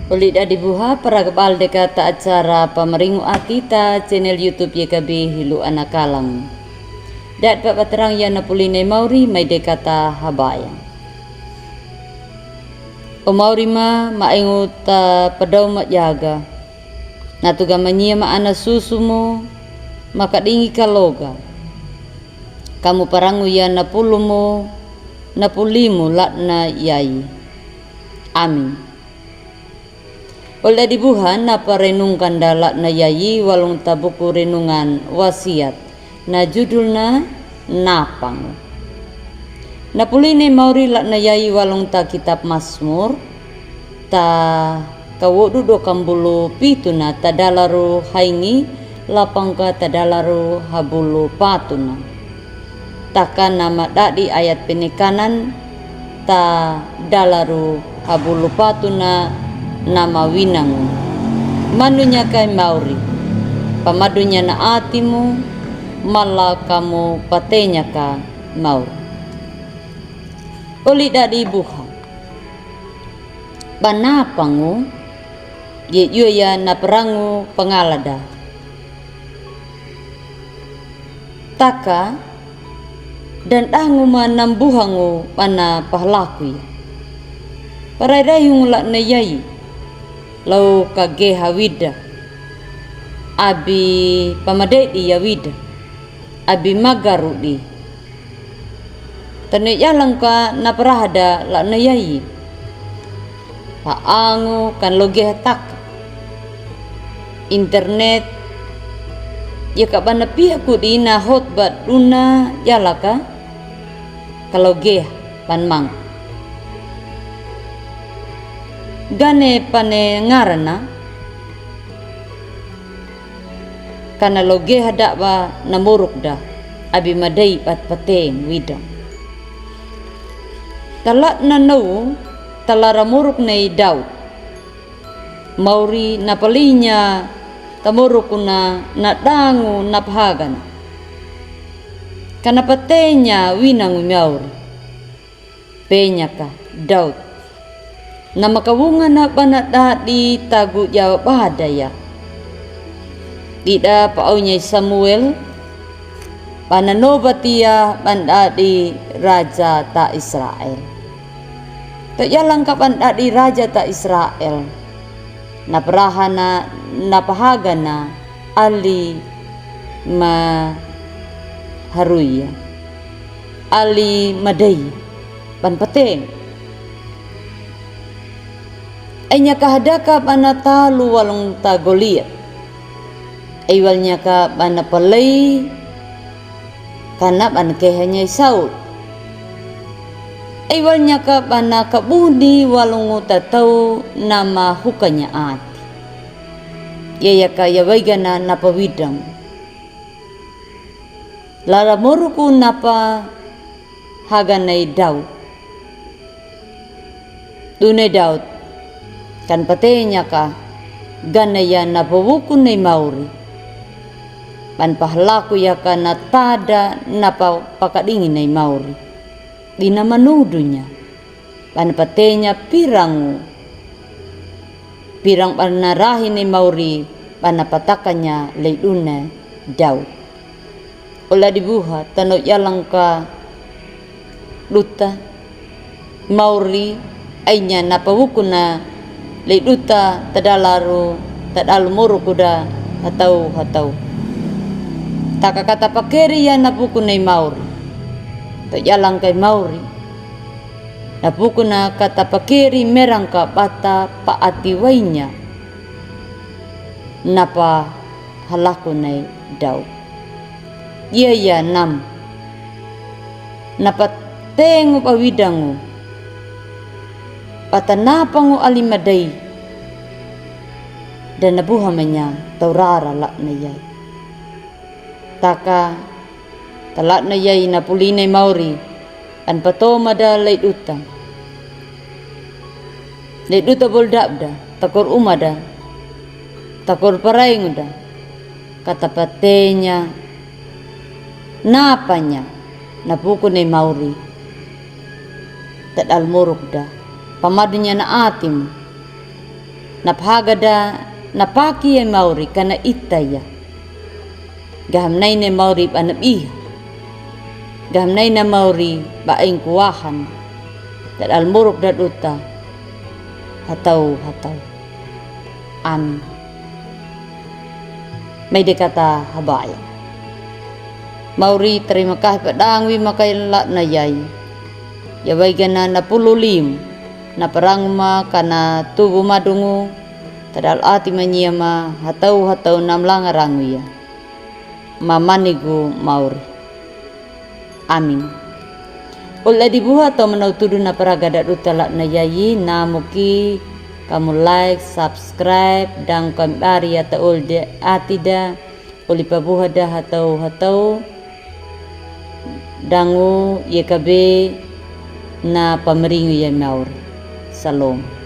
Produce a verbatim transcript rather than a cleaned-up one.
Olida di buha, paragabal deka ta acara pamaringu ati ta channel YouTube Y K B Hilo Anakalang. Da'di pabatarang ya na puli ne mauri mai deka ta habaya. O mauri ma, ma ingu ta padau ma jaga. Na tuga manyia ma ana susu mo, ma kadingi kaloga. Kamu parangu ya na pulu mo, na puli mo latna yai. Amin. Olida di buha, na parenungkan da latna yai walung ta buku renungan Wasiat. Na judulna Napang. Na puli ne mauri latna yai walung ta kitab Masmur. Ta kawodu do kambulu pituna tadalaru haingi lapangka tadalaru habulu patuna. Taka na madadi ayat penekanan tadalaru habulu patuna na mawinangu. Manunya kai mauri. Pamadunya na atimu, mala kamu patenyaka mauri. Olida di buha. Banapangu, ye juya na parangu pangalada. Taka, dandangu ma nambuhangu bana pahalaku ya. Parairai ungu latna yai, lau kageha wida. Abi pamadedi ya wida. Abi magarudi. Tane yalangka na parahada latna yai. Paangu kan logeha taka. Internet. Ya ka bana pihaku di na hotbat duna yalaka. Kalogeha panmang. Gane pane ngarana. Kana logeha daba namoruk da, abi madai bat pateng wida. Talatna nau, talara moruk nei Daud. Mauri na palinya tamoruk na nadangu na pahagana. Kana patenya winangu mauri. Penyaka Daud. Na makawungana bana dadi tagu jawa bada ya. Dida paaunya Samuel. Bana nobat ya bana dadi raja ta Israel. To yalangka bana dadi raja ta Israel. Na parahana, na pahagana, ali maharuya. Ali madai, ban pateng. Ai nyaka hadaka bana talu walung ta Goliat. Ai wal nyaka bana palai, kana ban kehe nyai Saul. Ai wal nyaka bana kabuni walungu tatau nama hukanya ati. Yayaka ya waigana na pawidang. Lara moruku napa haganai Daud. Dunai Daud. Kan patenyaka ganai ya napa wukunai mauri. Ban pahalaku yaka na tada napa pakadinginai mauri. Dina manudunya. Bana patenya pirangu. Pirang bana rahi ni mauri bana patakanya lei duna Daud. Ola dibuha tano yalangka duta mauri ainya napa wukuna lei duta tadalaru tadalu morukuda hatau hatau. Taka kata pakeri ya napa wukuna i mauri. To yalangka i mauri. Napa wukuna kata pakeri merangka bata paati wainya. Napa halaku nai Daud. Iya iya nam. Napa tengu pawidangu. Bata napa ngu ali madai. Dan nabuha manya taurara lakna yai. Taka talatna yai na pulinai mauri. An patomada lei duta. Lei duta boldabda takor umada. Takor parainguda. Kata patenya. Napanya napa wukunai mauri. Tadal morukda. Pamadunya na atimu. Na pahaga da na paki ya i mauri kana ita ya. Gaha mena ina i mauri ba na biha. Gaha mena ina i mauri ba ingkuwahan. Dal almuruk da duta. Hatau, hatau. Amin. Mai de kata habaya. Mauri, terima kasih pa dangu i makaila na yai. Ya wai gana na pulu lim. Na parangu ma kana tubu madungu. Tadal ati mania ma hatau hatau na mlanga rangu ya. Mamanigu mauri. Amin. Ol adi buha to mena utudu na paraga da duta la na yai, namu ki kamu like, subscribe, dangu kami bari ya ta ol de ati da, ol i pabuha da hatau hatau, dangu ye kabe na pamaringu ya mauri. Salom.